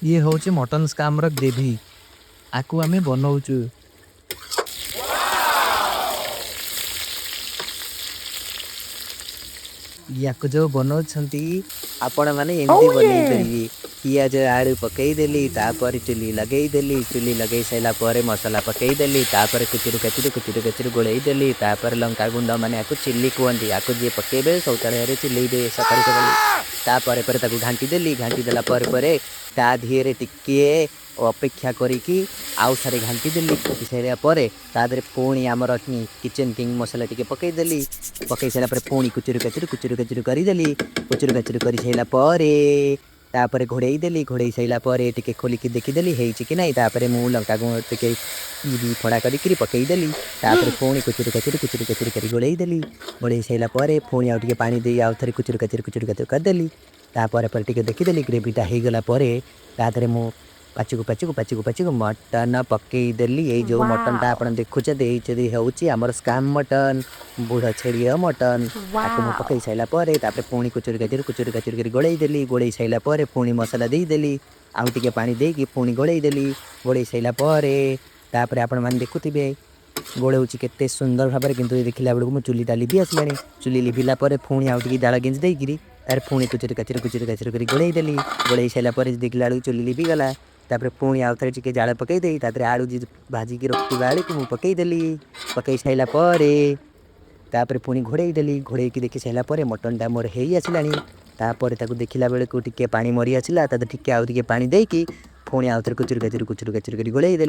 ଇଏ ହେଉଛି mutton ସ୍କାମ୍ର gravy. ଆକୁ ଆମେ ବନଉଛୁ। ୟାକୁ ଯୋଉ ବନଉଛନ୍ତି, ଆପଣମାନେ ଏମିତି ବନେଇ ପାରିବେ। ପିଆଜ ଆଳୁ ପକେଇଦେଲି, ତାପରେ ଚୁଲି ଲଗେଇଦେଲି। ଚୁଲି ଲଗେଇ ସାରିଲା ପରେ ମସଲା ପକେଇଦେଲି, ତାପରେ କୁଚୁରୁ କାଚୁରୁ କୁଚୁରୁ କାଚୁରୁ ଗୋଳେଇ ଦେଲି। ତାପରେ ଲଙ୍କା ଗୁଣ୍ଡ, ମାନେ ଆକୁ ଚିଲି କୁହନ୍ତି, ଆକୁ ଯିଏ ପକେଇବେ ଶୌଚାଳୟରେ ଚିଲେଇବେ ସକାଳୁ ସକାଳୁ। ତାପରେ ପରେ ତାକୁ ଘାଣ୍ଟି ଦେଲି। ଘାଣ୍ଟି ଦେଲା ପରେ ପରେ ତା ଧିଏରେ ଟିକିଏ ଅପେକ୍ଷା କରିକି ଆଉ ଥରେ ଘାଣ୍ଟି ଦେଲି। ଘାଣ୍ଟି ସାରିଲା ପରେ ତା ଦେହରେ ପୁଣି ଆମର କିଚେନ୍ କିଙ୍ଗ ମସଲା ଟିକେ ପକେଇଦେଲି। ପକେଇ ସାରିଲା ପରେ ପୁଣି କୁଚୁରୁ କାଚୁରୁ କୁଚୁରୁ କାଚୁରୁ କରିଦେଲି। କୁଚୁରୁ କାଚୁରୁ କରିସାରିଲା ପରେ ତାପରେ ଘୋଡ଼େଇ ଦେଲି। ଘୋଡ଼େଇ ସାରିଲା ପରେ ଟିକେ ଖୋଲିକି ଦେଖିଦେଲି ହେଇଛି କି ନାହିଁ। ତାପରେ ମୁଁ ଲଙ୍କା ଗୁଣ୍ଡ ଟିକେ ଦି ଫଡ଼ା କରିକିରି ପକେଇଦେଲି। ତାପରେ ପୁଣି କୁଚୁରୁ କାଚୁରୁ କୁଚୁରୁ କାଚୁରୁ କରି ଗୋଳେଇ ଦେଲି। ଗୋଳେଇ ସାରିଲା ପରେ ପୁଣି ଆଉ ଟିକେ ପାଣି ଦେଇ ଆଉ ଥରେ କୁଚୁରୁ କାଚୁରୁ କୁଚୁରୁ କାଚୁରୁ କରିଦେଲି। ତାପରେ ପରେ ଟିକେ ଦେଖିଦେଲି। ଗ୍ରେଭିଟା ହେଇଗଲା ପରେ ତା ଦେହରେ ମୁଁ ପାଚୁକୁ ପାଚୁକୁ ପାଚୁକୁ ପାଚୁକୁ ମଟନ ପକେଇଦେଲି। ଏଇ ଯୋଉ ମଟନଟା ଆପଣ ଦେଖୁଛନ୍ତି, ଏଇ ହେଉଛି ଆମର ସ୍କାମ୍ ମଟନ, ବୁଢ଼ ଛେଳିର ମଟନ। ତାକୁ ମୁଁ ପକେଇ ସାରିଲା ପରେ ତାପରେ ପୁଣି କୁଚୁରୁ କାଚୁରୁ କୁଚୁରୁ କାଚୁରୁ କରି ଗୋଳେଇ ଦେଲି। ଗୋଳେଇ ସାରିଲା ପରେ ପୁଣି ମସଲା ଦେଇଦେଲି। ଆଉ ଟିକେ ପାଣି ଦେଇକି ପୁଣି ଗୋଳେଇ ଦେଲି। ଗୋଳେଇ ସାରିଲା ପରେ ତାପରେ ଆପଣମାନେ ଦେଖୁଥିବେ ଗୋଳଉଛି କେତେ ସୁନ୍ଦର ଭାବରେ, କିନ୍ତୁ ଦେଖିଲା ବେଳକୁ ମୋ ଚୁଲିଟା ଲିଭି ଆସିଲାଣି। ଚୁଲି ଲିଭିଲା ପରେ ପୁଣି ଆଉ ଟିକେ ଜାଳ ଗେଞ୍ଜି ଦେଇକିରି ତାରେ ପୁଣି କୁଚୁରୁ କାଚୁରୁ କୁଚୁରୁ କାଚୁରୁ କରି ଗୋଳେଇ ଦେଲି। ଗୋଳେଇ ସାରିଲା ପରେ ଦେଖିଲା ବେଳକୁ ଚୁଲି ଲିଭିଗଲା। ତାପରେ ପୁଣି ଆଉ ଥରେ ଟିକେ ଜାଳ ପକେଇ ଦେଇ ତା ଦେହରେ ଆଳୁ ଭାଜିକି ରଖିଥିବା ଆଳୁକୁ ମୁଁ ପକେଇଦେଲି। ପକେଇ ସାରିଲା ପରେ ତାପରେ ପୁଣି ଘୋଡ଼େଇ ଦେଲି। ଘୋଡ଼େଇକି ଦେଖି ସାରିଲା ପରେ ମଟନଟା ମୋର ହେଇ ଆସିଲାଣି। ତାପରେ ତାକୁ ଦେଖିଲା ବେଳକୁ ଟିକେ ପାଣି ମରି ଆସିଲା। ତା ଦେହରେ ଟିକେ ଆଉ ଟିକେ ପାଣି ଦେଇକି ପୁଣି ଆଉ ଥରେ କୁଚୁରୁ କାଚୁରୁ କୁଚୁରୁ କାଚୁରୁ କରି ଗୋଳେଇ ଦେଲି।